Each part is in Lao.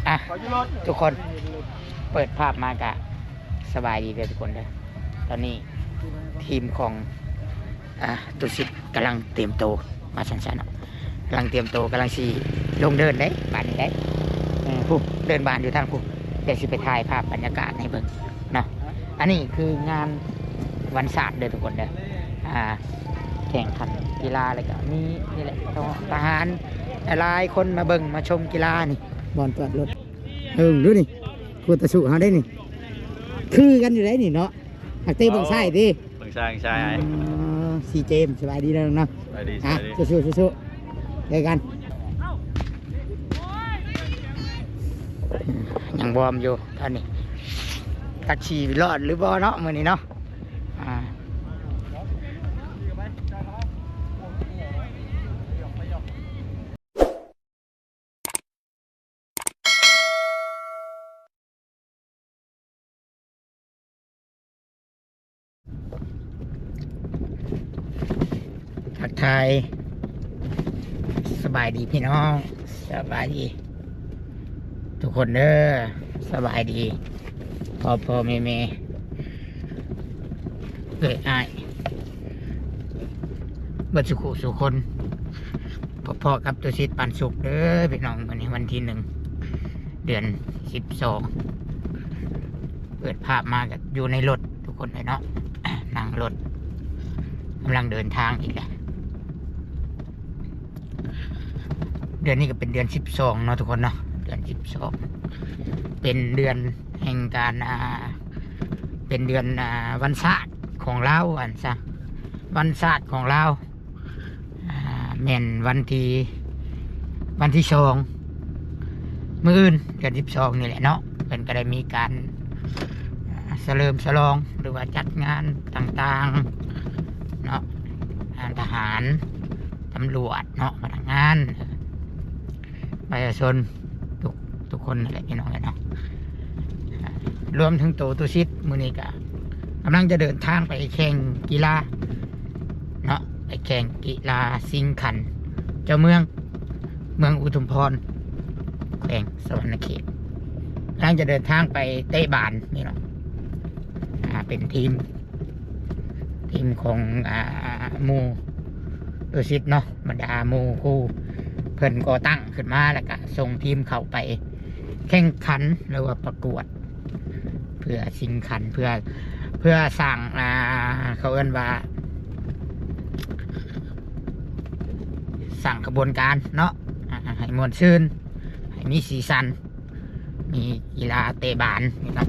ອ່ະ ທຸກຄົນ ເປີດພາບມາກະສະບາຍດີເດີທຸກຄົນເດີ. ຕອນນີ້ທີມຂອງ ອ່າ ຕຸສິດກຳລັງຕຽມໂຕວ່າຊັ້ນໆເນາະ, ກຳລັງຕຽມໂຕ ກຳລັງຊິລົງເດີ່ນເດ້ ບາດນີ້ເດ້. ເອີ ພຸ້ນ ເດີ່ນບານຢູ່ທາງພຸ້ນ, ດຽວຊິໄປຖ່າຍພາບບັນຍາກາດໃຫ້ເບິ່ງເນາະ. ອັນນີ້ຄືງານວັນຊາດເດີທຸກຄົນເດີ. ອ່າ ແຂ່ງຂັນກິລາ ແລ້ວກໍມີນີ້ແຫຼະ ທະຫານຫຼາຍໆຄົນມາເບິ່ງມາຊົມກິລານີ້. ບ່ອນຈອດລົດ ເອີ ດູນີ້ ຄູ່ຕໍ່ສູ້ເຮົາໄດ໋ນີ້ ຄືກັນຢູ່ໄດ໋ນີ້ເນາະ. ຮັກເຕະເບິ່ງຊ້າຍຕິ ເບິ່ງຊ້າຍ ເບິ່ງຊ້າຍ. ອໍ ຊີເຈມ ສະບາຍດີເດີນ້ອງເນາະ. ສະບາຍດີ ອ່ະ ສະບາຍດີ ສູ້ໆ ສູ້ໆ ເຈີກັນ. ຍັງວອມຢູ່ຕອນນີ້ ຈັກຊິລອດຫຼືບໍ່ເນາະມື້ນີ້ເນາະ. ອ່າ ທັກທາຍ ສະບາຍດີພີ່ນ້ອງ ສະບາຍດີທຸກຄົນເດີ. ສະບາຍດີພໍ່ໆ ແມ່ໆ ເອື້ອຍອ້າຍ ເບິດສູ່ຄູ່ສູ່ຄົນ. ພໍ້ກັບຕຸສິດ ປັນສຸກເດີພີ່ນ້ອງ. ມື້ນີ້ວັນທີໜຶ່ງ ເດືອນສິບສອງ ເປີດພາບມາກໍຢູ່ໃນລົດທຸກຄົນເລີຍເນາະ. ນັ່ງລົດ ກຳລັງເດີນທາງອີກແຫຼະ. ເດືອນນີ້ກໍເປັນເດືອນສິບສອງເນາະທຸກຄົນເນາະ, ເດືອນສິບສອງ ເປັນເດືອນແຫ່ງການ ອ່າ ເປັນເດືອນ ອ່າ ວັນຊາດຂອງລາວວ່າຊັ້ນຊະ, ວັນຊາດຂອງລາວ. ອ່າ ແມ່ນວັນທີ ວັນທີສອງ ມື້ອື່ນ ເດືອນສິບສອງນີ້ແຫຼະເນາະ. ເພິ່ນກໍໄດ້ມີການ ອ່າ ສະເຫຼີມສະຫຼອງ ຫຼືວ່າຈັດງານຕ່າງໆເນາະ, ອ່າ ທະຫານ ຕຳຫຼວດເນາະ ພະນັກງານ ປະຊາຊົນ ທຸກ ທຸກຄົນນັ້ນແຫຼະພີ່ນ້ອງເອີຍເນາະ. ລວມເຖິງໂຕຕຸສິດ ມື້ນີ້ກະກຳລັງຈະເດີນທາງໄປແຂ່ງກິລາເນາະ, ໄປແຂ່ງກິລາຊິງຂັນເຈົ້າເມືອງ ເມືອງອຸທຸມພອນ ແຂວງສະຫວັນນະເຂດ. ກຳລັງຈະເດີນທາງໄປເຕະບານນີ້ເນາະ, ອ່າ ເປັນທີມ ທີມຂອງ ອ່າ ໝູ່ຕຸສິດເນາະ, ບັນດາໝູ່ຄູ່ເພິ່ນກໍ່ຕັ້ງຂຶ້ນມາ ແລ້ວກະສົ່ງທີມເຂົ້າໄປແຂ່ງຂັນ ຫຼືວ່າປະກວດ ເພື່ອຊິງຂັນ ເພື່ອ ເພື່ອສ້າງ ອ່າ ເຂົາເອີ້ນວ່າ ສ້າງຂະບວນການເນາະ ອ່າ ໃຫ້ມ່ວນຊື່ນ ໃຫ້ມີສີສັນ. ມີກິລາເຕະບານນີ້ເນາະ.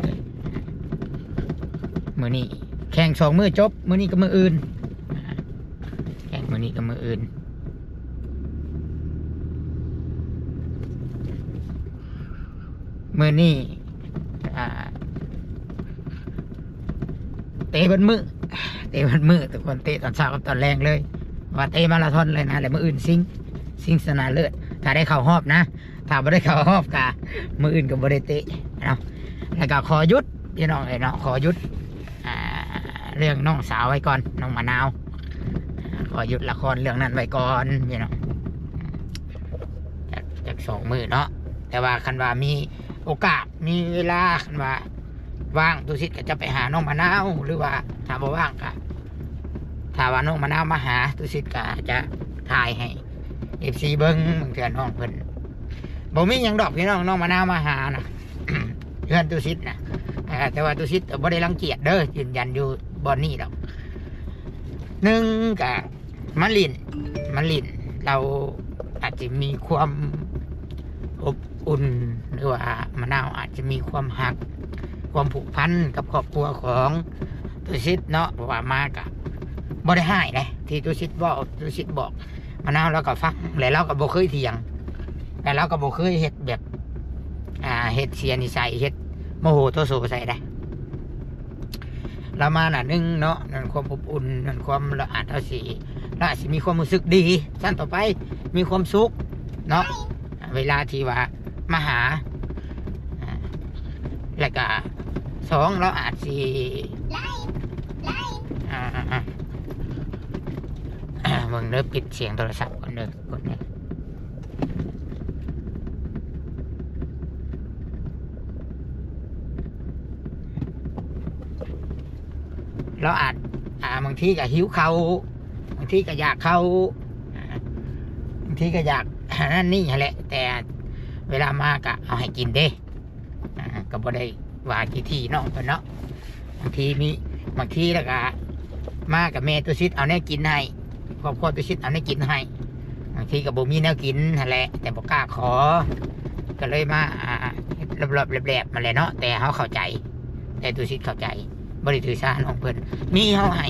ມື້ນີ້ແຂ່ງສອງມື້ຈົບ, ມື້ນີ້ກັບມື້ອື່ນ, ແຂ່ງມື້ນີ້ກັບມື້ອື່ນ. ມື້ນີ້ ອ່າ ເຕະເບິດມື້ ເຕະເບິດມື້ ທຸກຄົນ, ເຕະຕອນເຊົ້າກັບຕອນແລງເລີຍ, ວ່າເຕະມາລາທອນເລີຍນະ. ແລ້ວມື້ອື່ນຊິງ ຊິງຊະນະເລີດ ຖ້າໄດ້ເຂົ້າຮອບນະ. ຖ້າບໍ່ໄດ້ເຂົ້າຮອບກະມື້ອື່ນກໍບໍ່ໄດ້ເຕະເນາະ. ແລ້ວກໍຂໍຢຸດພີ່ນ້ອງເອີຍເນາະ, ຂໍຢຸດ ອ່າ ເລື່ອງນ້ອງສາວໄວ້ກ່ອນ, ນ້ອງມະນາວ, ຂໍຢຸດລະຄອນເລື່ອງນັ້ນໄວ້ກ່ອນພີ່ນ້ອງ, ຈັກ ຈັກສອງມື້ເນາະ. ແຕ່ວ່າຄັນວ່າມີໂອກາດ ມີເວລາ ຄັນວ່າວ່າງ ຕຸສິດກໍຈະໄປຫານ້ອງມະນາວ ຫຼືວ່າຖ້າບໍ່ວ່າງກໍ ຖ້າວ່ານ້ອງມະນາວມາຫາ ຕຸສິດກໍຈະຖ່າຍໃຫ້ ເອັຟຊີ ເບິ່ງ. ບາງເທື່ອນ້ອງເພິ່ນ ບໍ່ມີຫຍັງດອກພີ່ນ້ອງ, ນ້ອງມະນາວມາຫານະ ເຮືອນຕຸສິດນະ. ເອີ ແຕ່ວ່າຕຸສິດກໍບໍ່ໄດ້ລັງກຽດເດີ, ຢືນຢັນຢູ່ບ່ອນນີ້ດອກ. ໜຶ່ງກະມາຫຼິ້ນ ມາຫຼິ້ນ, ລາວອາດຈະມີຄວາມອົບອຸ່ນ ຫຼືວ່າມະນາວອາດຈະມີຄວາມຮັກ ຄວາມຜູກພັນກັບຄອບຄົວຂອງຕຸສິດເນາະ. ເພາະວ່າມາກະບໍ່ໄດ້ຮ້າຍເດ້, ທີ່ຕຸສິດເວົ້າ ຕຸສິດບອກ ມະນາວລາວກໍຟັງ ແລະ ລາວກໍບໍ່ເຄີຍຖຽງ ແລະ ລາວກໍບໍ່ເຄີຍເຮັດແບບ ອ່າ ເຮັດເສຍນິໄສ ເຮັດໂມໂຫໂທໂສໃສ່ໄດ໋. ລາວມານະ ໜຶ່ງເນາະ ນັ້ນຄວາມອົບອຸ່ນ ນັ້ນຄວາມ ລາວອາດ ລາວຊິ ລາວອາດຊິມີຄວາມຮູ້ສຶກດີ ຊັ້ນຕໍ່ໄປ ມີຄວາມສຸກເນາະ ເວລາທີ່ວ່າມາຫາ. ອ່າ ແລ້ວກະສອງ ລາວອາດຊິ ອ່າ ອ່າ ອ່າ ເບິ່ງເດີ ປິດສຽງໂທລະສັບກ່ອນເດີ ກົດເດີ. ລາວອາດ ອ່າ ບາງທີກໍຫິວເຂົ້າ ບາງທີກໍຢາກເຂົ້າ ອ່າ ບາງທີກໍຢາກອັນນັ້ນນີ້ຫັ້ນແຫຼະ ແຕ່ເວລາມາກໍເອົາໃຫ້ກິນເດ້ ອ່າ ກໍບໍ່ໄດ້ວ່າຂີ້ຖີ່ນ້ອງເພິ່ນເນາະ. ບາງທີມີ ບາງທີແລ້ວກໍມາກັບແມ່ຕຸສິດເອົາແນວກິນໃຫ້ ຄອບຄົວຕຸສິດເອົາແນວກິນໃຫ້ ບາງທີກໍບໍ່ມີແນວກິນຫັ້ນແຫຼະ ແຕ່ບໍ່ກ້າຂໍ ກໍເລີຍມາ ອ່າ ເຮັດລອບໆແຫຼບໆມາແຫຼະເນາະ. ແຕ່ເຮົາເຂົ້າໃຈ ແຕ່ຕຸສິດເຂົ້າໃຈ ບໍ່ໄດ້ຖືສານ້ອງເພິ່ນ ມີເຮົາໃຫ້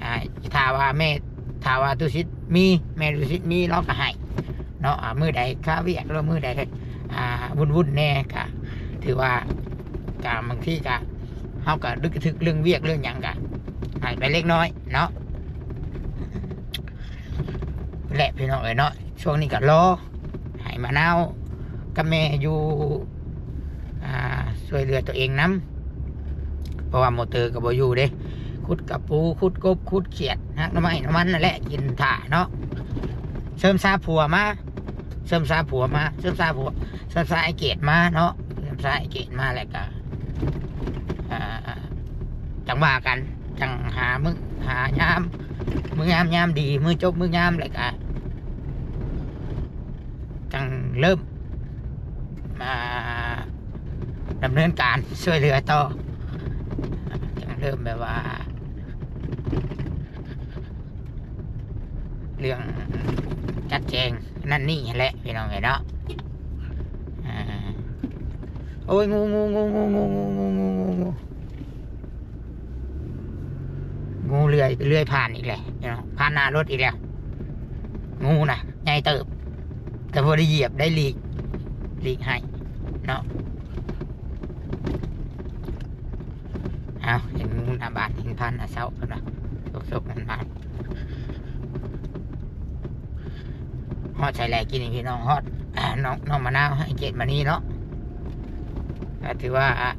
ອ່າ ຖ້າວ່າແມ່ ຖ້າວ່າຕຸສິດມີ ແມ່ຕຸສິດມີ ເຮົາກໍໃຫ້ເນາະ. ອ່າ ມື້ໃດຄາວຽກ ຫຼືມື້ໃດ ອ່າ ວຸ່ນໆແດ່ ກໍຖືວ່າ ກໍບາງທີກໍ ເຮົາກໍລຶກທຶກເລື່ອງວຽກເລື່ອງຫຍັງ ກໍໃຫ້ໄປເລັກນ້ອຍເນາະ. ແຫຼະ ພີ່ນ້ອງເອີຍເນາະ ຊ່ວງນີ້ກໍລໍໃຫ້ມະນາວກັບແມ່ຢູ່ ອ່າ ຊ່ວຍເຫຼືອຕົວເອງນຳ ເພາະວ່າມໍເຕີກໍບໍ່ຢູ່ເດ້ ຂຸດກະປູ ຂຸດກົບ ຂຸດຂຽດ ຫັກໜໍ່ໄມ້ໜໍ່ມັນນັ້ນແຫຼະ ກິນຖ້າເນາະ. ເສີມສາຜົວມາ ເສີມສາຜົວມາ ເສີມສາຜົວ ເສີມສາອ້າຍເກດມາເນາະ ເສີມສາອ້າຍເກດມາ ແລ້ວກໍ ອ່າ ຈັ່ງວ່າກັນ ຈັ່ງຫາມື້ຫາຍາມ ມື້ງາມຍາມດີ ມື້ຈົບມື້ງາມ ແລ້ວກະຈັ່ງເລີ່ມ ອ່າ ດຳເນີນການຊ່ວຍເຫຼືອຕໍ່ ຈັ່ງເລີ່ມແບບວ່າ ເລື່ອງຈັດແຈງນັ້ນນີ້ຫັ້ນແຫຼະ ພີ່ນ້ອງເອີຍເນາະ. ອ່າ ໂອ້ຍ ງູ ງູ ງູ ງູ ງູ ງູ ງູ ງູ ງູເລື່ອຍ ເລື່ອຍຜ່ານອີກແລ້ວພີ່ນ້ອງ ຜ່ານໜ້າລົດອີກແລ້ວ ງູນະໃຫຍ່ເຕີບ ແຕ່ບໍ່ໄດ້ຢຽບ ໄດ້ຫຼີກ ຫຼີກໃຫ້ເນາະ. ເອົາ ເຫັນງູໜ້າບ້ານ ເຫັນຜ່ານໜ້າເຊົາເພິ່ນວ່າ ສົກໆ ມັນມາ. ຮອດໃສແລ້ວກີ້ນີ້ພີ່ນ້ອງ ຮອດ ອ່າ ນ້ອງ ນ້ອງມະນາວ ໃຫ້ເກດມານີ້ເນາະ ກໍຖືວ່າ ອ່າ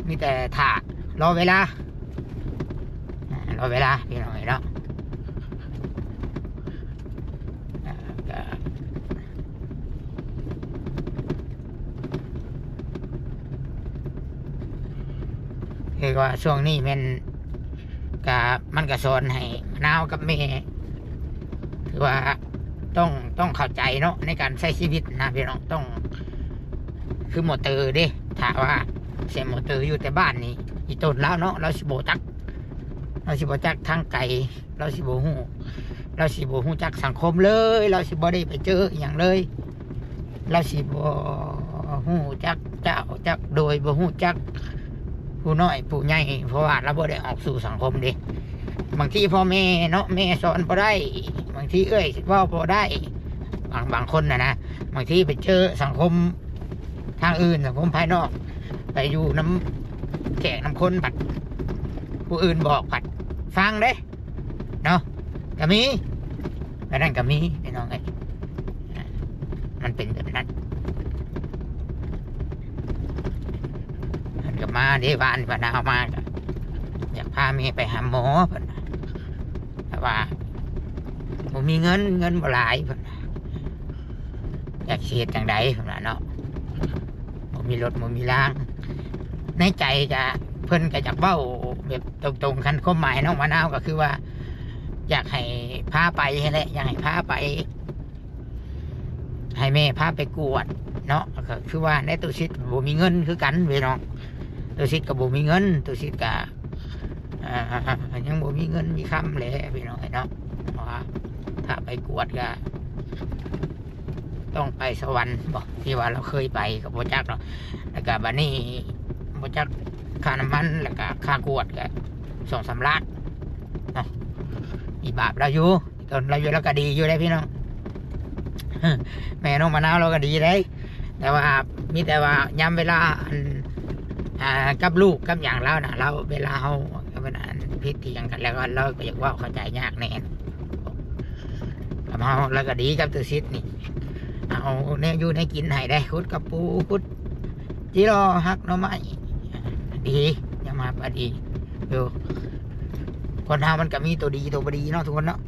ມີແຕ່ຖ້າ ລໍເວລາ ອ່າ ລໍເວລາພີ່ນ້ອງເອີຍເນາະ. ອ່າ ກໍ ເຮັດວ່າຊ່ວງນີ້ແມ່ນ ກະ ມັນກະສອນໃຫ້ມະນາວກັບແມ່ ຄືວ່າຕ້ອງ ຕ້ອງເຂົ້າໃຈເນາະ ໃນການໃຊ້ຊີວິດນະພີ່ນ້ອງ ຕ້ອງ ຄືມໍເຕີເດ້ ຖ້າວ່າໃຊ້ມໍເຕີຢູ່ແຕ່ບ້ານນີ້ ອີ່ຕົນລາວເນາະ ລາວຊິບໍ່ຈັກ ລາວຊິບໍ່ຈັກທາງໄກ ລາວຊິບໍ່ຮູ້ ລາວຊິບໍ່ຮູ້ຈັກສັງຄົມເລີຍ ລາວຊິບໍ່ໄດ້ໄປເຈີອີ່ຫຍັງເລີຍ ລາວຊິບໍ່ຮູ້ຈັກເຈົ້າຈັກໂດຍ ບໍ່ຮູ້ຈັກຜູ້ນ້ອຍຜູ້ໃຫຍ່ ເພາະວ່າລາວບໍ່ໄດ້ອອກສູ່ສັງຄົມເດ້. ບາງທີພໍ່ແມ່ເນາະ ແມ່ສອນບໍ່ໄດ້ ບາງທີເອື້ອຍເວົ້າບໍ່ໄດ້ ບາງ ບາງຄົນນະນະ ບາງທີໄປເຈີສັງຄົມທາງອື່ນ ສັງຄົມພາຍນອກ ໄປຢູ່ນຳແຂກນຳຄົນ ພັດຜູ້ອື່ນບອກ ພັດຟັງເດ້ ເນາະ ກໍມີ ແບບນັ້ນກໍມີພີ່ນ້ອງເອີຍ ມັນເປັນແບບນັ້ນ. ເພິ່ນກໍມາເດ້ ວານເພິ່ນເອົາມາ ກໍຢາກພາແມ່ໄປຫາໝໍເພິ່ນວ່າ ແຕ່ວ່າບໍ່ມີເງິນ ເງິນບໍ່ຫຼາຍເພິ່ນວ່າ ຈັກຊິເຮັດຈັ່ງໃດເພິ່ນວ່າເນາະ ບໍ່ມີລົດບໍ່ມີລາງ ໃນໃຈກະ ເພິ່ນກະຢາກເວົ້າແບບຕົງໆ ຄັນຄວາມໝາຍນ້ອງມະນາວກໍຄືວ່າ ຢາກໃຫ້ພາໄປຫັ້ນແຫຼະ ຢາກໃຫ້ພາໄປ ໃຫ້ແມ່ພາໄປກວດເນາະ ກໍຄືວ່າໃນຕຸສິດບໍ່ມີເງິນຄືກັນພີ່ນ້ອງ ຕຸສິດກໍບໍ່ມີເງິນ ຕຸສິດກະ ອ່າ ຍັງບໍ່ມີເງິນມີຄຳແຫຼະພີ່ນ້ອງເອີຍເນາະ ເພາະວ່າຖ້າໄປກວດກະ ຕ້ອງໄປສະຫວັນບໍ ທີ່ວ່າລາວເຄີຍໄປກໍບໍ່ຈັກເນາະ ແລ້ວກະບາດນີ້ບໍ່ຈັກຄ່ານ້ຳມັນ ແລ້ວກະຄ່າກວດກະສອງສາມລ້ານເນາະ ອີບາບລາວຢູ່ ຕອນລາວຢູ່ລາວກໍດີຢູ່ເດ້ພີ່ນ້ອງ ແມ່ນ້ອງມະນາວລາວກໍດີເດ້ ແຕ່ວ່າມີແຕ່ວ່າຍາມເວລາ ອັນ ອ່າ ກັບລູກກັບຫຍັງລາວນະ ລາວເວລາເຮົາ ເວລາ ອັນ ຜິດທີ່ຫຍັງກັນແລ້ວ ລາວກໍຢາກເວົ້າເຂົ້າໃຈຍາກແດ່ ກັບເຮົາລາວກໍດີກັບຕຸສິດນີ້ ເອົາແນວຢູ່ແນວກິນໃຫ້ເດ້ ຂຸດກະປູ ຂຸດຈີລໍ ຫັກໜໍ່ໄມ້ ດີ ຍອມຮັບວ່າດີຢູ່ ຄົນເຮົາມັນກໍມີຕົວດີຕົວບໍ່ດີເນາະ ທຸກຄົນເນາະ.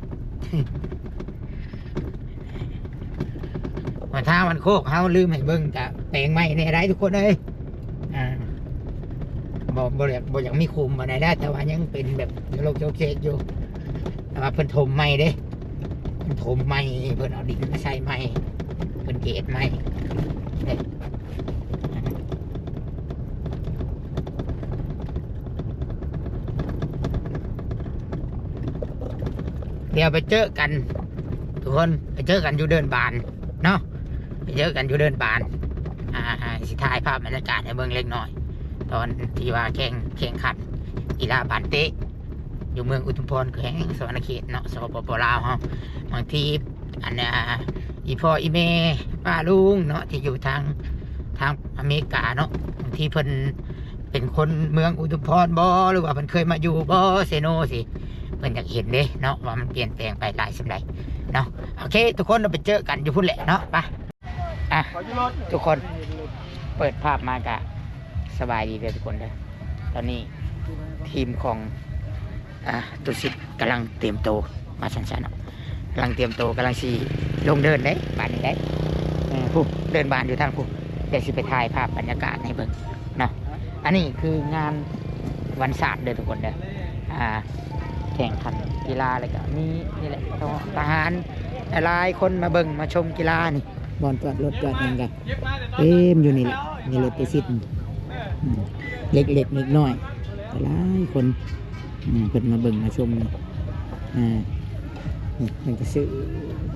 ວ່າທາງບ້ານໂຄກເຮົາລືມໃຫ້ເບິ່ງ ກະແປງໃໝ່ແດ່ໄດ໋ທຸກຄົນເອີຍ ບໍ່ ບໍ່ຢາກ ບໍ່ຢາກມີຂຸມປານໃດແຫຼະ ແຕ່ວ່າຍັງເປັນແບບໂລກໂຈເຄກຢູ່ ແຕ່ວ່າເພິ່ນຖົມໃໝ່ເດ້ ເພິ່ນຖົມໃໝ່ ເພິ່ນເອົາດິນມາໃສ່ໃໝ່ ເພິ່ນເກດໃໝ່ເດ້. ດຽວໄປເຈີກັນທຸກຄົນ ໄປເຈີກັນຢູ່ເດີ່ນບານເນາະ ໄປເຈີກັນຢູ່ເດີ່ນບານ. ອ່າ ຊິຖ່າຍພາບບັນຍາກາດໃຫ້ເບິ່ງເລັກນ້ອຍ ຕອນທີ່ວ່າແຂ່ງ ແຂ່ງຂັນກິລາບານເຕະ ຢູ່ເມືອງອຸທຸມພອນ ແຂວງສະຫວັນນະເຂດເນາະ ສປປ ລາວເຮົາ. ບາງທີ ອັນ ອ່າ ອີ່ພໍ່ອີ່ແມ່ ປ້າລຸງເນາະ ທີ່ຢູ່ທາງ ທາງອາເມລິກາເນາະ ບາງທີເພິ່ນເປັນຄົນເມືອງອຸທຸມພອນບໍ ຫຼືວ່າເພິ່ນເຄີຍມາຢູ່ບໍ ເຊໂນຊີ້ ເພິ່ນຢາກເຫັນເດ້ເນາະ ວ່າມັນປ່ຽນແປງໄປຫຼາຍສ່ຳໃດເນາະ. ໂອເຄ ທຸກຄົນ ເຮົາໄປເຈີກັນຢູ່ພຸ້ນແຫຼະເນາະ ໄປ. ອ່ະ ທຸກຄົນ ເປີດພາບມາກະສະບາຍດີເດີທຸກຄົນເດີ. ຕອນນີ້ທີມຂອງ ອ່າ ຕຸສິດກຳລັງຕຽມໂຕ ວ່າຊັ້ນຊະເນາະ ກຳລັງຕຽມໂຕ ກຳລັງຊິລົງເດີ່ນເດ້ ບາດນີ້ເດ້. ເອີ ພຸ້ນ ເດີ່ນບານຢູ່ທາງພຸ້ນ ດຽວຊິໄປຖ່າຍພາບບັນຍາກາດໃຫ້ເບິ່ງເນາະ. ອັນນີ້ຄືງານວັນຊາດເດີທຸກຄົນເດີ ອ່າ ແຂ່ງຂັນກິລາ ແລ້ວກະມີນີ້ແຫຼະ ທະຫານຫຼາຍໆຄົນມາເບິ່ງມາຊົມກິລານີ້. ບ່ອນຈອດລົດຈອດຫຍັງກະເຕັມຢູ່ນີ້ແຫຼະ ມີລົດໄປສິດ ອືມ ເລັກໆນ້ອຍໆ ຫຼາຍຄົນ ອືມ ເພິ່ນມາເບິ່ງມາຊົມນີ້ ອ່າ ນີ້ເພິ່ນກະຊື້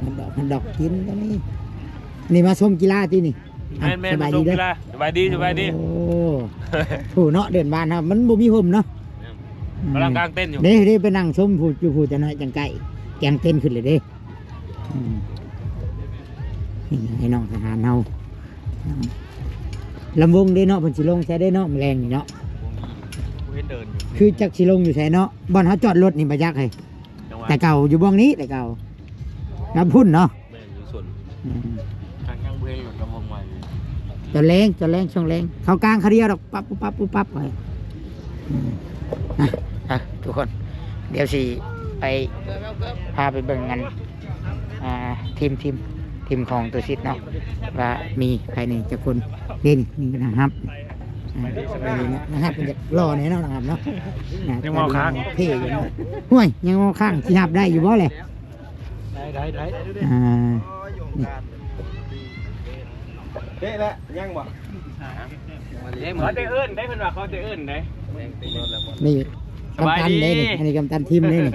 ຮອດດອກຮອດດອກກິນກໍມີ. ນີ້ມາຊົມກິລາຕິນີ້? ອ່ະ ແມ່ນໆ ສະບາຍດີເດີ ມາຊົມກິລາ ສະບາຍດີ ສະບາຍດີ. ໂອ້ ຜູ້ເນາະ ເດີ່ນບານເຮົາ ມັນບໍ່ມີຮົ່ມເນາະ ອືມ ກຳລັງກາງເຕັນຢູ່ ເດ້ ເດ້ໄປນັ່ງຊົມຜູ້ ຢູ່ຜູ້ຈັກໜ້ອຍຈັ່ງໃກ້ ກາງເຕັນຂຶ້ນເລີຍເດ້. ອືມ ນີ້ໃຫ້ນ້ອງທະຫານເຮົາ ລຳວົງເດ້ເນາະ ເພິ່ນຊິລົງໃສເດ້ເນາະ ມື້ແລງນີ້ເນາະ ບໍ່ເຫັນເດີ່ນຢູ່ ຄືຈັກຊິລົງຢູ່ໃສເນາະ. ບ່ອນເຮົາຈອດລົດນີ້ບໍ່ຈັກເຮີ້ຍ ແຕ່ເກົ່າຢູ່ບ່ອນນີ້ ແຕ່ເກົ່ານຳພຸ້ນເນາະ ແມ່ນຢູ່ສົນ ອືມ ທາງຍັງບໍ່ເຫັນລົດລຳວົງມາຢູ່ ຕອນແລງ ຕອນແລງ ຊ່ວງແລງ ເຂົາກາງຄາດຽວດອກ ປັບ ປັບ ປັບ ປັບ ໄປ. ອືມ ອ່ະ ອ່ະ ທຸກຄົນ ດຽວຊິໄປພາໄປເບິ່ງກັນ ອ່າ ທີມ ທີມ ທີມຂອງຕຸສິດເນາະ ວ່າມີໃຜແດ່ຈັກຄົນ. ເດ້ນີ້ ນີ້ນັກຮັບ ອ່າ ນັກຮັບເພິ່ນຢາກຫຼໍ່ແດ່ເນາະ ນັກຮັບເນາະ ຍັງເວົ້າຄ້າງ ເທ່ຢູ່ເນາະ. ໂອ້ຍ ຍັງເວົ້າຄ້າງ ຊິຮັບໄດ້ຢູ່ບໍ່ແຫຼະ? ໄດ້ ໄດ້ ໄດ້ ອ່າ ເຕະແລ້ວ ຍັງບໍ່? ຂໍແຕ່ເອີ້ນໄດ້ ເພິ່ນວ່າຂໍແຕ່ເອີ້ນໄດ້. ນີ້ ສະບາຍດີ ກັບຕັນເດ້ນີ້ ອັນນີ້ກັບຕັນທີມເດ້ນີ້.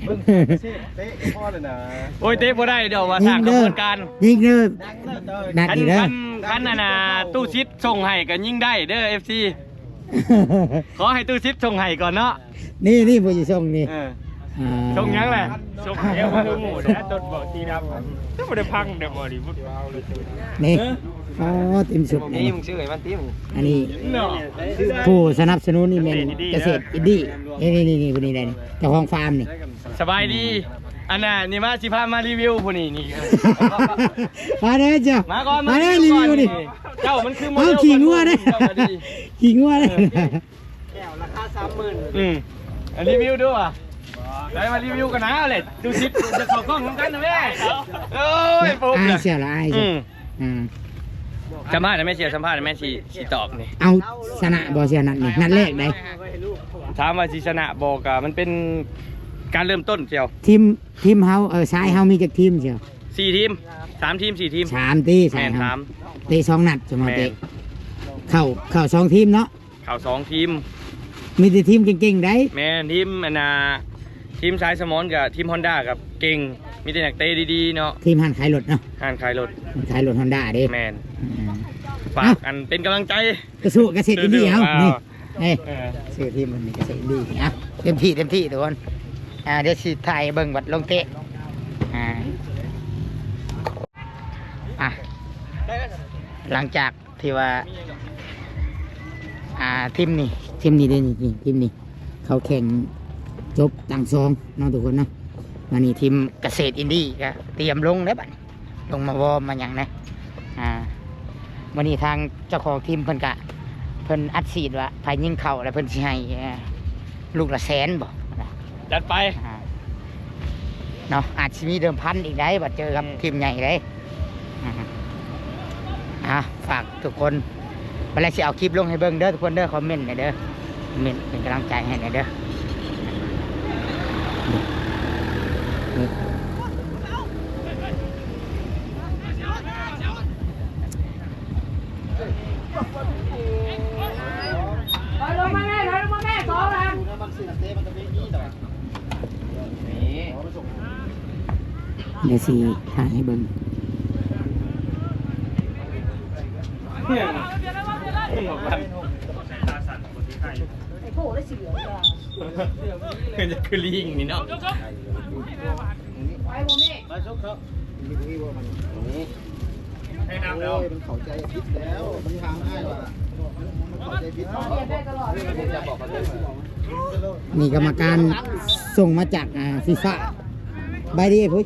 ເບິ່ງເຕະພໍແລ້ວນະ. ໂອ້ຍ ເຕະບໍ່ໄດ້ດອກວ່າ ສ້າງຂະບວນການ ຍິງເດີ ນັດອີກເດີ. ຄັນ ຄັນ ຄັນອັນນ່າ ຕູ້ສິດສົ່ງໃຫ້ກໍຍິງໄດ້ເດີ ເອັຟຊີ ຂໍໃຫ້ຕູ້ສິດສົ່ງໃຫ້ກ່ອນເນາະ. ນີ້ ນີ້ຜູ້ຊິສົ່ງນີ້ ເອີ ອ່າ ສົ່ງຫຍັງແຫຼະ? ສົ່ງແລ້ວບໍ່ຮູ້ແຫຼະ ຕົດບອກທີ່ດຳ ກໍບໍ່ໄດ້ພັງເດ້ບໍ່ນີ້. ນີ້ ອໍ ເຕັມຊຸດ ບໍ່ມີ ນີ້ ມຶງຊື້ໃຫ້ມັນຕິ. ອັນນີ້ ເນາະ ຜູ້ສະໜັບສະໜູນນີ້ແມ່ນກະເສດອິນດີ ນີ້ໆໆ ຜູ້ນີ້ແຫຼະ ນີ້ ເຈົ້າຂອງຟາມນີ້. ສະບາຍດີ ອັນນ່າ ນີ້ມາ ຊິພາມາຣີວິວຜູ້ນີ້ນີ້. ມາເດີເຈົ້າ ມາກ່ອນ ມາເດີ ມາຣີວິວກ່ອນ ຣີວິວນີ້. ເຈົ້າມັນຄືໂມເດລ ເອົາ ຂີ້ງົວເດ້ ເຈົ້າກໍດີ ຂີ້ງົວເດ້. ແກ້ວລາຄາສາມໝື່ນ ອືມ ອ່ະ ຣີວິວດູວ່າ ໄດ້ມາຣີວິວກັນນະແຫຼະ. ດູຊິ ຈະເຂົ້າກ້ອງນຳກັນນະແມ່. ໂອ້ຍ ອາຍເສຍລະ ອາຍເສຍ ອືມ ອືມ ສຳພາດນະແມ່ ສຽວ ສຳພາດນະແມ່ ຊິ ຊິຕອບນີ້. ເອົາ ຊະນະບໍ່ ຊຽວ ນັດນີ້ ນັດແລກໃດ໋? ຖາມວ່າຊິຊະນະບໍ່ ກະມັນເປັນການເລີ່ມຕົ້ນ ສຽວ. ທີມ ທີມເຮົາ ເອີ ຊາຍເຮົາມີຈັກທີມ ສຽວ? ສີ່ທີມ ສາມທີມ ສີ່ທີມ ສາມຕິ ຊາຍເຮົາ ແມ່ນ ສາມ ເຕະສອງນັດ ສະເໝີ ແມ່ນ ເຕະ ເຂົ້າ ເຂົ້າສອງທີມເນາະ. ເຂົ້າສອງທີມ ມີແຕ່ທີມເກັ່ງໆໃດ໋. ແມ່ນ ທີມອັນນ່າ ທີມສາຍສະໝອນກັບທີມຮອນດ້າກັບເກັ່ງ ມີແຕ່ນັກເຕະດີໆເນາະ. ທີມຮ້ານຂາຍລົດເນາະ ຮ້ານຂາຍລົດ ຮ້ານຂາຍລົດຮອນດ້າເດ້. ແມ່ນ ອືມ ຝາກ ເອົ້າ ອັນເປັນກຳລັງໃຈ ກະສູ້ກະເສດອິນດີເຮົາ ນີ້ ເອີ ເອີ ຊື່ທີມມັນນີ້ກະເສດອິນດີ. ອ່ະ ເຕັມທີ່ ເຕັມທີ່ທຸກຄົນ. ອ່າ ດຽວຊິຖ່າຍໃຫ້ເບິ່ງບັດລົງເຕະ. ອ່າ ອ່ະ ຫຼັງຈາກ ທີ່ວ່າ ອ່າ ທີມນີ້ ທີມນີ້ເດ້ນີ້ ທີມນີ້ເຂົາແຂ່ງຈົບຕັ້ງສອງເນາະທຸກຄົນເນາະ. ມານີ້ທີມກະເສດອິນດີກະຕຽມລົງແລ້ວບັດນີ້ ລົງມາວອມມາຫຍັງນະ. ອ່າ ມື້ນີ້ທາງເຈົ້າຂອງທີມເພິ່ນກະ ເພິ່ນອັດສີດວ່າໃຜຍິງເຂົ້າແລ້ວເພິ່ນຊິໃຫ້ ເອີ ລູກລະແສນບໍ ຈັດໄປ ອ່າ ເນາະ ອາດຊິມີເດີມພັນອີກໄດ໋ ບັດເຈີກັບ ອືມ ທີມໃຫຍ່ເດ້. ອ່າ ອ່າ ຝາກທຸກຄົນ ບັດແລ້ວຊິເອົາຄລິບລົງໃຫ້ເບິ່ງເດີທຸກຄົນເດີ ຄອມເມັນແດ່ເດີ ຄອມເມັນເປັນກຳລັງໃຈໃຫ້ແດ່ເດີ. ຖອຍລົງມາແມ່ ຖອຍລົງມາແມ່ ສອງຫຼັງ. ດຽວຊິຖ່າຍໃຫ້ເບິ່ງ. ຄືລີງນີ້ເນາະ. ໄປບໍ່ແມ່ ໄປສຸກເຖາະ. ໃຫ້ນຳແລ້ວ ໂອ້ຍ ມັນເຂົ້າໃຈຜິດແລ້ວ ມັນທາງອ້າຍວ່າ ມັນເຂົ້າໃຈຜິດ. ນີ້ກຳມະການສົ່ງມາຈາກ ອ່າ ຟີຟາ ບາຍດີພຸ້ນ.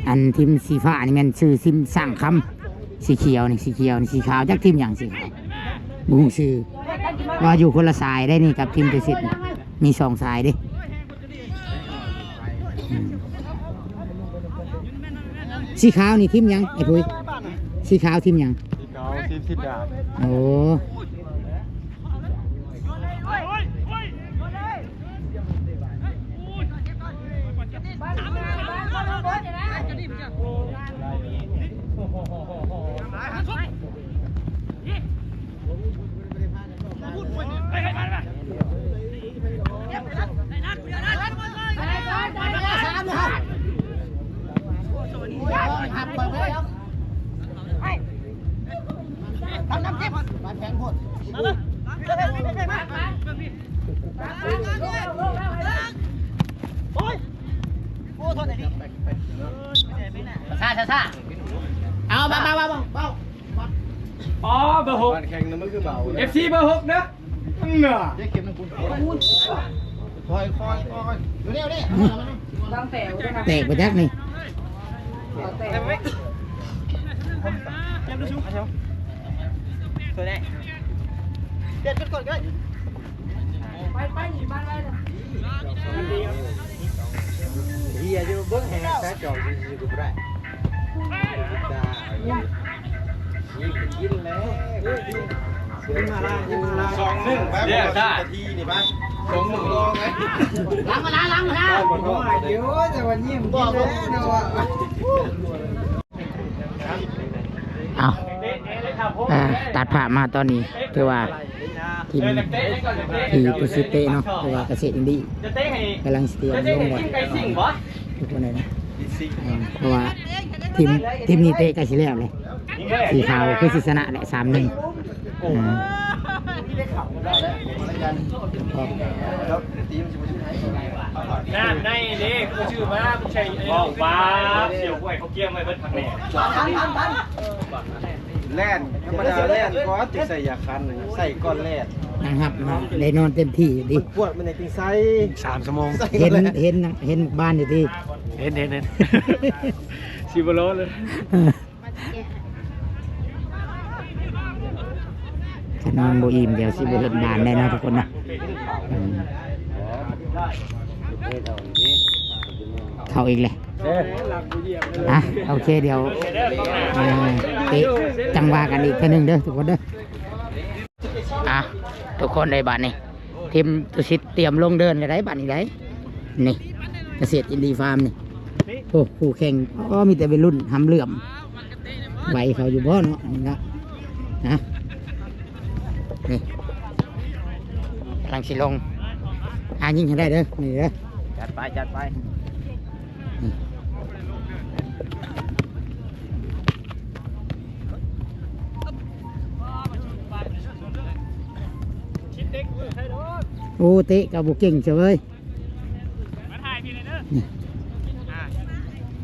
ອັນທີມສີຟ້ານີ້ແມ່ນຊື່ທີມສ້າງຄຳ ສີຂຽວນີ້ ສີຂຽວນີ້ ສີຂາວ ຈັກທີມຫຍັງ ສີຂາວ ບໍ່ຮູ້ຊື່ ວ່າຢູ່ຄົນລະສາຍໄດ໋ນີ້ກັບທີມຕຸສິດ ມີສອງສາຍເດ້. ອືມ ສີຂາວນີ້ທີມຫຍັງໄອ້ພຸ້ຍ? ສີຂາວທີມຫຍັງ? ສີຂາວທີມສິດດາ. ໂອ້ ຊ້າໆ ເອົາ ເບົາໆ ເບົາໆ. ອໍ ເບີຫົກ ບານແຂ່ງນະ ມັນຄືເບົາ ເອັຟຊີ ເບີຫົກເດີ. ເນາະ ເຈັບເຂັມນຳຄຸນ ຄ່ອຍໆໆ ຢູ່ແນວນີ້ ແຕກບໍ່ຈັກນີ້. ໄປໆ ນີ້ບ້ານໄວ້ເດີ. ເຮີຍ ຢູ່ເບິ່ງແຮງ ສາຍຈອກຢູ່ໆ ກໍບໍ່ໄດ້. ກິນແລ້ວ ກິນ ສອງໜຶ່ງໄປ ເດ້ ຊາ ນາທີນີ້ໄປ ສອງໜຶ່ງ ຫຼັງມາລະ ຫຼັງມາລະ. ໂອ້ຍ ແຕ່ວ່າຍິ້ມກິນແລ້ວເນາະ. ເອົາ ເອີ ຕັດພາບມາຕອນນີ້ ຖືວ່າທີມ ທີ່ຕຸສິດເຕະເນາະ ຫຼືວ່າກະເສດອິນດີ ກຳລັງຊິຕຽມລົງບອນ ທຸກຄົນເລີຍນະ. ເພາະວ່າທີມ ທີມນີ້ເຕະໃກ້ຊິແລ້ວເລີຍ ສີຂາວຄືຊິຊະນະແຫຼະ ສາມໜຶ່ງ. ອືມ ນ້ຳໃນເດ້ ຄືຊື່ມາ ບໍ່ໃຊ່ ເວົ້າວ່າ ສຽວຫ້ວຍເຂົາກຽມໄວ້ເບິດຄັກແນ່. ແລ່ນ ທຳມະດາແລ່ນກ່ອນ ຈຶ່ງໃສ່ຢາຄັນ ໃສ່ກ່ອນແລ່ນ. ນາງຮັບເນາະ ໄດ້ນອນເຕັມທີ່ດີ ປວດມັນຈັ່ງໃສ່ ສາມຊົ່ວໂມງ ເຫັນ ເຫັນ ເຫັນບານຢູ່ຕິ ເຫັນ ເຫັນ ເຫັນ ຊິບໍ່ລໍເລີຍ. ຄັນນອນບໍ່ອີ່ມ ດຽວຊິບໍ່ເຫັນບານໄດ້ເນາະທຸກຄົນເນາະ. ອືມ ເຂົ້າອີກແລ້ວ. ອ່ະ ໂອເຄ ດຽວ ເອີ ເຕະ ຈັ່ງວ່າກັນອີກເທື່ອໜຶ່ງເດີທຸກຄົນເດີ. ອ່ະ ທຸກຄົນເອີຍ ບາດນີ້ທີມຕຸສິດຕຽມລົງເດີ່ນແລ້ວໄດ໋ ບາດນີ້ໄດ໋. ນີ້ ກະເສດອິນດີຟາມນີ້ ໂອ້ ຄູ່ແຂ່ງ ອໍ ມີແຕ່ໄວລຸ້ນຫຳເຫຼື້ອມ ໄຫວເຂົາຢູ່ບໍ່ເນາະ ນີ້ເນາະ. ນະ ນີ້ ກຳລັງຊິລົງ ອ່າ ຍິງໃຫ້ໄດ້ເດີ ນີ້ເດີ ຈັດໄປ ຈັດໄປ. ໂອ້ ເຕະກໍບໍ່ເກັ່ງຊະເວີຍ.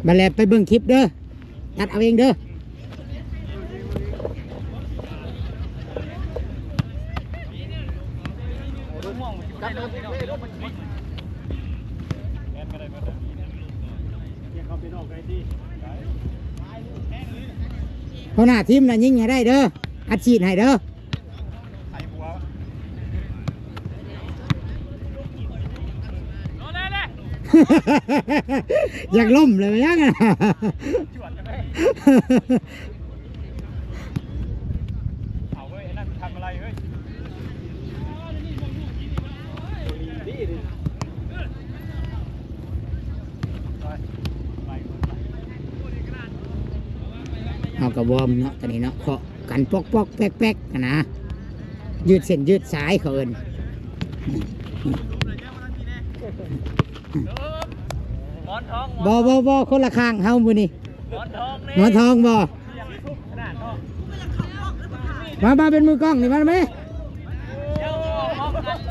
ບັດແລ້ວໄປເບິ່ງຄລິບເດີ ຕັດເອົາເອງເດີ. ແມ່ນບໍ່ໄດ້ ແມ່ນບໍ່ໄດ້. ຫົວໜ້າທີມນະຍິງໃຫ້ໄດ້ເດີ ອັດສີດໃຫ້ເດີ. ຢາກລົ້ມເລີຍ ແມ່ນຫຍັງຫັ້ນນະ. ເຮົາກໍວອມເນາະ ຕອນນີ້ເນາະ ເຄາະກັນປອກໆແປກໆຫັ້ນນະ ຍືດເສັ້ນຍືດສາຍ ເຂົາເອີ້ນ. ໝອນທອງ ບໍ່ ບໍ່ ບໍ່ ຄົນລະຂ້າງເຮົາມື້ນີ້. ໝອນທອງນີ້ ໝອນທອງບໍ່? ມາ ມາເປັນມືກ້ອງນີ້ ມາແມ່.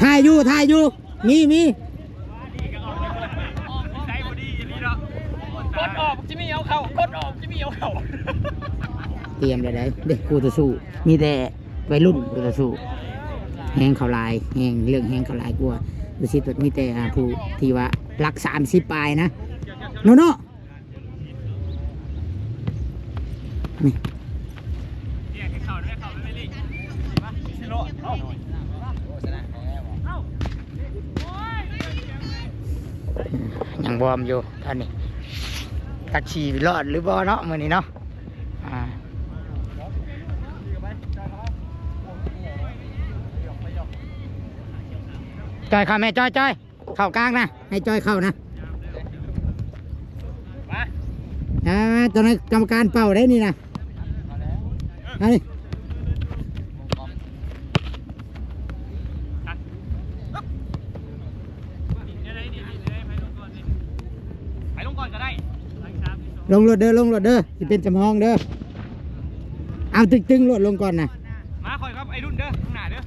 ຖ່າຍຢູ່ ຖ່າຍຢູ່ ມີ ມີ. ກົດອອກ ຈິມີເອົາເຂົ້າ ກົດອອກ ຈິມີເອົາເຂົ້າ. ຕຽມແລ້ວໃດ໋ ເດ້ ຄູ່ຕໍ່ສູ້ ມີແຕ່ໄວລຸ້ນຄູ່ຕໍ່ສູ້ ແຮງເຂົາຫຼາຍ ແຮງ ເລື່ອງແຮງເຂົາຫຼາຍກວ່າ. ຮູ້ສຶກວ່າມີແຕ່ ອ່າ ຜູ້ທີ່ວ່າຫຼັກສາມສິບປາຍນະ ໂນໂນ. ນີ້ ຍັງວອມຢູ່ຕອນນີ້ ຈັກຊິລອດຫຼືບໍ່ເນາະ ມື້ນີ້ເນາະ. ອ່າ ຈ່ອຍເຂົ້າແມ່ ຈ່ອຍ ຈ່ອຍ. ເຂົ້າກາງນະ ໃຫ້ຈ່ອຍເຂົ້ານະ. ມາ ອ່າ ຕອນນັ້ນກຳມະການເປົ່າໄດ້ນີ້ນະ. ມານີ້ ໄປລົງກ່ອນກໍໄດ້ ລົງໂລດເດີ ລົງໂລດເດີ ຊິເປັນສຳຮອງເດີ. ເອົາຕຶງໆໂລດ ລົງກ່ອນນະ. ມາ ຂ້ອຍກັບໄອ້ລຸ້ນເດີ ຂ້າງໜ້າເດີ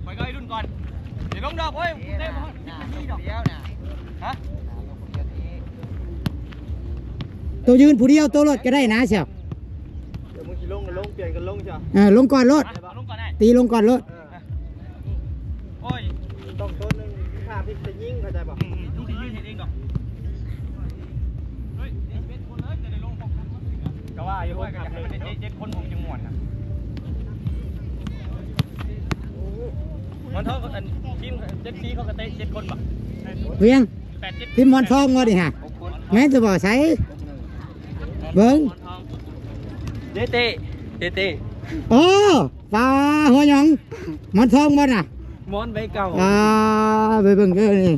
ຂ້ອຍກັບໄອ້ລຸ້ນກ່ອນ. ດຽວລົງດອກ ໂອ້ຍ ເຕະບໍ່ຮອດສິບນາທີດອກ. ຮະ? ໂຕຢືນຜູ້ດຽວ ໂຕລົດກໍໄດ້ນະຊະ. ດຽວມຶງຊິລົງກໍລົງ ປ່ຽນກັນລົງຊະ. ເອີ ລົງກ່ອນໂລດ ເອົາລົງກ່ອນໄດ້ ຕີລົງກ່ອນໂລດ. ເອີ ໂອ້ຍ ຕ້ອງໂຕໜຶ່ງ ຖ້າພິກຈະຍິງ ເຂົ້າໃຈບໍ່? ອືມໆ ລູກຊິຢືນເຮັດເອງດອກ. ເຮີ້ຍ ເຈັດຄົນເລີຍ ຈະໄດ້ລົງ ກໍວ່າຢູ່ ໂອ້ຍ ເຈັດຄົນ ຜົມຈຶ່ງມ່ວນນະ. ມັນເທົ່າກັນ ທີມເຈັດສີ່ ເຂົາກໍເຕະເຈັດຄົນບໍ່? ວຽງ ແປດເຈັດ ທີມໝອນທອງບໍ່ນີ້ຫະ? ແມ່ນຈະບໍ່ໃສ ເບິ່ງ ເຕເຕ ເຕເຕ. ໂອ້ ປາ ຫົວຫຍັງ ໝອນທອງບໍ່ນະ? ໝອນໃບເກົ່າ. ອ່າ ໄປເບິ່ງເດີນີ້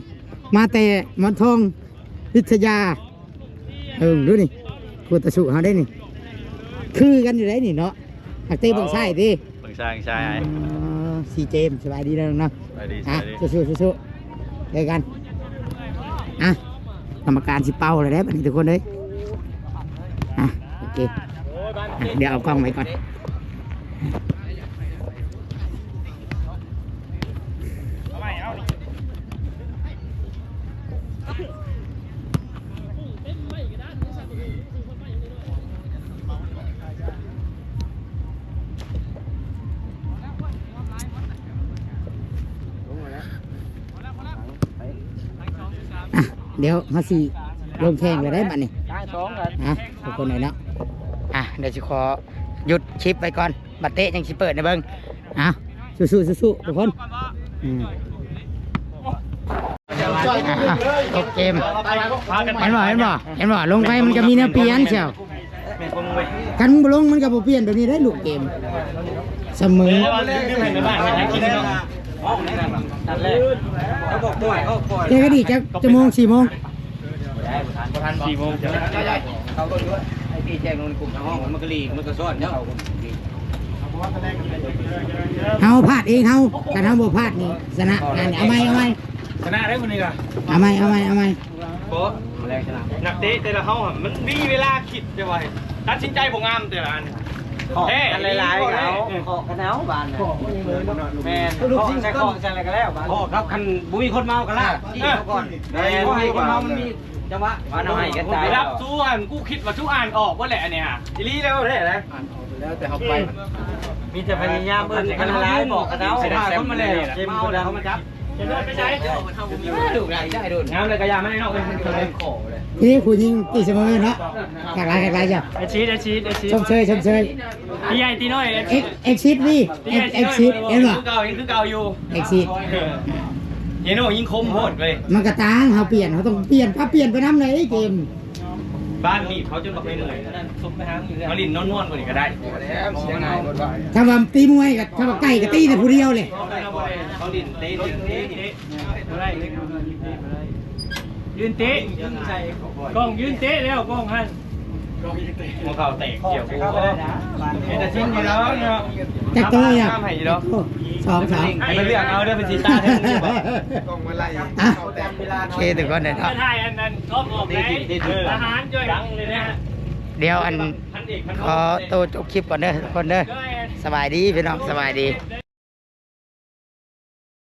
ມາແຕ່ໝອນທອງວິທະຍາ. ເອີ ເບິ່ງດູນີ້ ຄູ່ຕໍ່ສູ້ເຮົາໄດ໋ນີ້ ຄືກັນຢູ່ໄດ໋ນີ້ເນາະ. ຮັກເຕະເບິ່ງຊ້າຍຕິ ເບິ່ງຊ້າຍ ຊ້າຍ. ອໍ ຊີເຈມ ສະບາຍດີເດີເນາະ. ສະບາຍດີ ອ່ະ ສະບາຍດີ ສູ້ໆ ສູ້ໆ ເຈີກັນ. ອ່ະ ກຳມະການຊິເປົ່າແລ້ວເດ້ບັດນີ້ທຸກຄົນເອີຍ. ອ່ະ ໂອເຄ ອ່ະ ດຽວເອົາກ້ອງໄວ້ກ່ອນ. ອ່ະ ດຽວເຮົາຊິລົງແຂ່ງແລ້ວໄດ໋ບັດນີ້. ອ່ະ ທຸກຄົນເອີຍເນາະ. ອ່ະ ດຽວຊິຂໍຢຸດຄລິບໄວ້ກ່ອນ ບັດເຕະຈັ່ງຊິເປີດໃຫ້ເບິ່ງ. ອ່ະ ສູ້ໆ ສູ້ໆ ທຸກຄົນ. ອືມ ອ່ະ ຈົບເກມ. ເຫັນບໍ່ ເຫັນບໍ່ ເຫັນບໍ່ ລົງໄປມັນກໍມີແນວປ່ຽນແຊວ. ຄັນບໍ່ລົງມັນກໍບໍ່ປ່ຽນແບບນີ້ໄດ໋ ລູກເກມສະເໝີ. ແຕ່ກໍດີ ຈັກ ຈັກໂມງ ສີ່ໂມງ ສີ່ໂມງ ເຮົາພາດເອງເຮົາ ຄັນເຮົາບໍ່ພາດນີ້ຊະນະ. ງານນີ້ ເອົາໃໝ່ ເອົາໃໝ່ ຊະນະໄດ້ມື້ນີ້ກະ ເອົາໃໝ່ ເອົາໃໝ່ ເອົາໃໝ່. ບໍ່ ແລງຊະນະ ນັກເຕະແຕ່ລະເຮົາຫັ້ນ ມັນມີເວລາຄິດ ແຕ່ວ່າຕັດສິນໃຈບໍ່ງາມແຕ່ລະອັນ. ເຄາະກັນຫຼາຍໆ ເອົາ ເຄາະກັນເອົາບາດນະ. ແມ່ນ ເຄາະໃສ່ ເຄາະໃສ່ແລ້ວກໍແລ້ວບາດ. ເຄາະກັບ ຄັນບໍ່ມີຄົນເມົາກໍລາກ ເອີ ເອົາກ່ອນ. ແມ່ນ ບໍ່ໃຫ້ຄົນເຮົາມັນມີຈັງຫວະ ວ່າເຮົາໃຫ້ກັນຕາຍ. ລະດັບຊູຫັ້ນ ກູຄິດວ່າຊູອ່ານອອກເບິດແຫຼະອັນນີ້ຫະ. ອີ່ຫຼີແລ້ວແທ້ນະ ອ່ານອອກໄປແລ້ວ ແຕ່ເຮົາໄປ ມີແຕ່ພະຍາຍາມເບິ່ງ ຄັນເຮົາຫຼາຍບອກກັນເອົາ ພາຄົນມາແລ້ວ ເມາແລ້ວເຂົາມາຈັບ. ເດີນໄປໃສ? ລູກຫຼານໃຫຍ່ໂດນ ງາມເລີຍກະຢ່າມາໃນນອກເອີຍ. ເຂົາໄດ້ຂໍເລີຍ ນີ້ຜູ້ຍິງຕີສະເໝີເນາະ. ຫຼາກຫຼາຍ ຫຼາກຫຼາຍເຈົ້າ. ແອັດຊິດ ແອັດຊິດ ແອັດຊິດ. ຊົມເຊີຍ ຊົມເຊີຍ. ຕີໃຫຍ່ຕີນ້ອຍ ເອັກ ເອັກຊິດນີ້. ເອັກ ເອັກຊິດ ເຫັນບໍ່? ຄືເກົ່າ ຍັງຄືເກົ່າຢູ່. ເອັກຊິດ. ເຮໂນຍິງຄົມໂພດເວີຍ. ມັນກະຕ່າງ ເຮົາປ່ຽນ ເຮົາຕ້ອງປ່ຽນ ປັບປ່ຽນໄປນຳເລີຍເກມ. ບ້ານນີ້ເຂົາຈົນບໍ່ເຄີຍເມື່ອຍ. ມາຫຼິ້ນນວນໆກວ່ານີ້ກະໄດ້. ຖ້າວ່າຕີມວຍກະ ຖ້າວ່າໄກ່ກະຕີແຕ່ຜູ້ດຽວແຫຼະ. ເຂົາຫຼິ້ນເຕະ ຫຼິ້ນເຕະ. ບໍ່ໄດ້ ຢືນເຕະ ກ້ອງຢືນເຕະແລ້ວ ກ້ອງຫັ້ນ ຫົວເຂົ່າແຕກ ກ່ຽວ ເປັນຕາຊິງຢູ່ແລ້ວເນາະ. ຈັກໂຕຍະ? ໃຫ້ຢູ່ດອກ. ສອງ ສອງ. ໃຫ້ເພິ່ນເລືອກເອົາເດີ ເພິ່ນຊິຕາເທິງຢູ່ບໍ່. ອ່ະ ໂອເຄ ທຸກຄົນເດີເນາະ. ຖ່າຍອັນນັ້ນ ຊອບອອກໄດ້ ອາຫານຈ່ອຍ ດັງເລີຍນະ. ດຽວອັນ ຂໍໂຕຈົບຄລິບກ່ອນເດີ ທຸກຄົນເດີ. ສະບາຍດີພີ່ນ້ອງ ສະບາຍດີ.